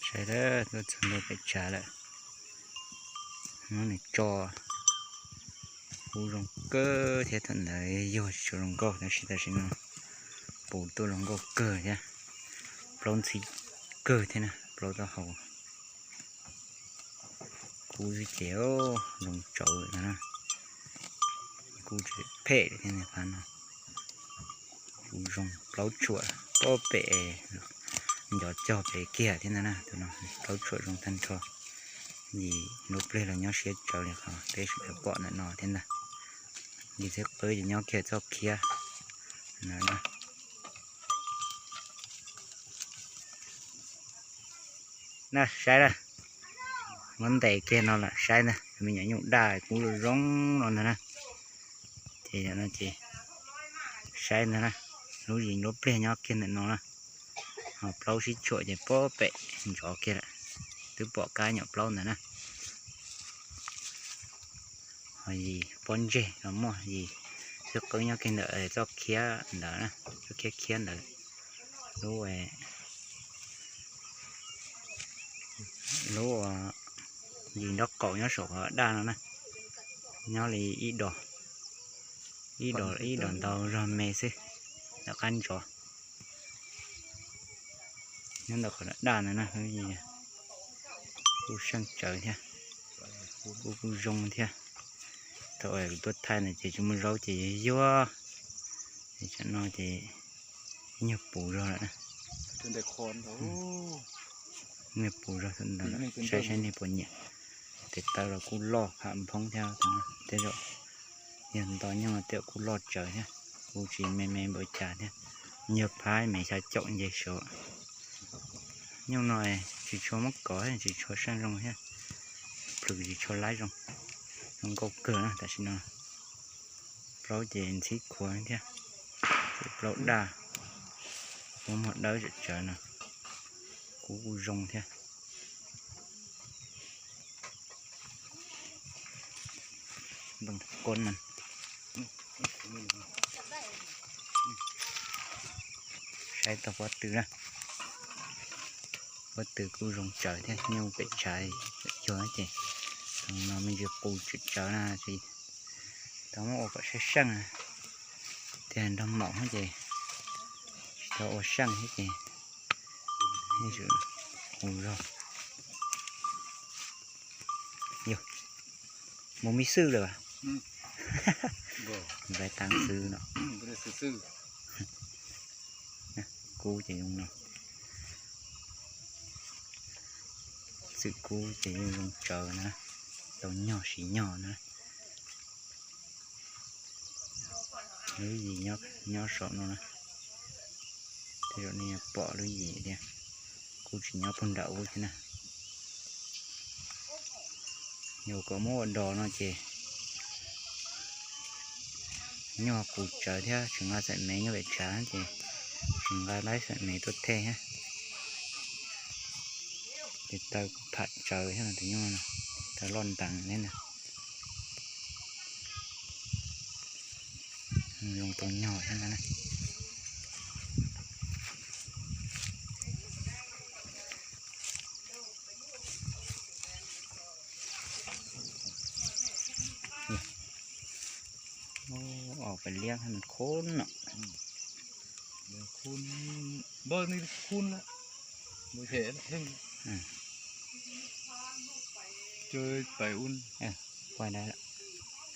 Saib lawm, tuaj txog ntua pem tshav lawm. Muab nws tso. Kuj zoo kawg thiab, thaum ntawd yog tsis tshua zoo nkauj tab sis tam sim no pus tuaj zoo nkauj kawg thiab. Plaub ntxhib kawg thiab na, plaub taub hau. Kub xwb ces zoo tsawv no na. Kub tsis phem li thiab na, qab no. Kub zoo plaub tshuam pob pem, ncov cog pem kiag thiab ntag na. Tus no plaub tshuam zoo tag nrho. Yim lub pliag los nyob siab tsawv li qhov peb sawv daws pom ntawm no thiab ntag. Yim xwb qwb ces nyob kiag txoj khiab na. Na saib na, muab ntes kiag no lawm saib ntag, me nyuam nyuj daj kub zoo zoo no ntag na. Ces no ces saib ntag na, lub yim lub pliag nyob kiag ntawm no na. Ho plaub sib tshuam ces pob pem ntsov kiag lawm, twb pom kab nyuam plaub ntawd na. Ho yim pob ntseg los muaj, yim xwb qwb nyob kiag ntawm txoj khiab ntawd na, txoj khiab khiab ntawd. Lub, lub yim nraub qaum nyob saum qhov daj no na, nyob li ib dos, ib dos ib dos ntau zog me xwb, tom qab ntsov. Nyob ntawm qhov daj ntawd na, kuj seej tsawv thiab, kuj kuj zoo thiab. Thaum kuv tuaj thaij ntawd ces tsis muaj zaub ces yuag yuag, es tsam no ces nyuag puv zog lawm na. Nyuag puv zog ntawd lawm, saib saib nej puas nyiam. Tes taw los kuj loj pham nphoob thiab, tej zaum yog nto nyuag tej kuj loj tsawv thiab, kuj tsis me me npaum cas thiab. Nyuag phab me xya caum nce saud. Nyuj no tsis tshua muab kov, tsis tshua seej zoo thiab, plhws tsis tshua laib zoo, zoo nkauj kawg na tam sim no. Plaub ces ntxhib khuav thiab, plaub daj, muaj muag dawb tsawv tsawv no, kuj kuj zoo thiab. Saib tau pob tw na, pob tw kuj zoo tsawv thiab, nyuj pem tshav yuag ces no me ntsis qus tsawv tsawv na, tsis tau muab ua kom saib seej, tiag nrog maum ces tsis tau ua seej thiab ces yeej tseem qus zog. Yog mus me xwb lawm as? Nplai tag xwb no. Kub ces zoo no, txwm kub ces yeej zoo tsawv na, tau nyog siv nyog na. Lub yim nyob saum no na, tej zaum nej pom lub yim thiab, kuj tsis nyob puag nram ub thiab na. Yog kom muab ua dos no ces nyuag qus tsawv thiab tsis nqa xaim mev nyob pem tshav ces tsis nqa laib xaim mev tuaj thej thiab. Ces taw pham tsawv thiab tus nyuj no, taw loj nteev thiab ntag. Zoo tau nyog thiab ntag na. Os, pais liab khub no. Quaj dab lawm.